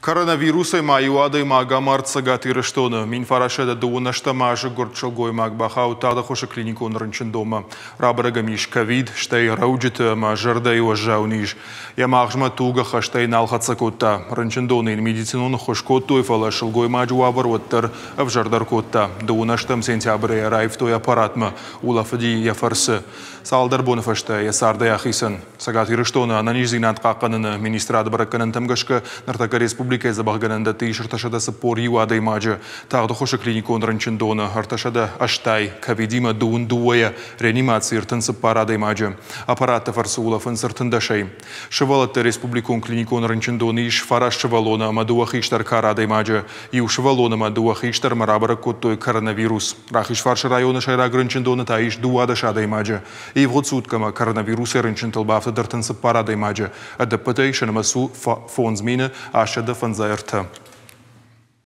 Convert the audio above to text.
Коронавирусӕй ма иу адӕймаг амард Цӕгат Ирыстоны. 1928 азы гуырд сылгоймаг бахауд Тадыхъуысы клиникон рынчындонмӕ. Рабӕрӕг ӕм ис ковид, стӕй рӕуджыты ӕмӕ зӕрдӕйы уӕззау низ. Йӕ магъзмӕ туг ӕххӕстӕй нал хӕццӕ кодта. Рынчындоны йын медицинон ӕххуыс кодтой, фӕлӕ сылгоймаджы уавӕр уӕддӕр ӕвзӕрдӕр кодта. 28 сентябры йӕ раивтой аппаратмӕ, улӕфыди йӕ фӕрцы. Цалдӕр боны фӕстӕ йӕ цардӕй ахицӕн. Цӕгат Ирыстоны ӕнӕниздзинад хъахъхъӕныны министрады бӕрӕггӕнӕнтӕм гӕсгӕ ныртӕккӕ республикӕйы дзӕбӕхгӕнӕндӕтты ис 341 адӕймаджы. Тагъд ӕххуысы клиникон рынчындоны 380, ковидимӕ 22-йӕ, реанимацийы 34 адӕймаджы. Аппаратты фӕрцы улӕфынц 13-ӕй. Сывӕллӕтты республикон клиникон рынчындоны ис фараст сывӕллоны ӕмӕ дыууӕ хистӕр кары адӕймаджы. Иу сывӕллон ӕмӕ дыууӕ хистӕрмӕ рабӕрӕг кодтой коронавирус. Рахизфарсы районы сӕйраг рынчындоны та ис 12 адӕймаджы. Ивгъуыд суткӕмӕ коронавирусӕй рынчынтыл бафтыд 34 адӕймаджы. Ӕдӕппӕтӕй сӕ нымӕц у 5853.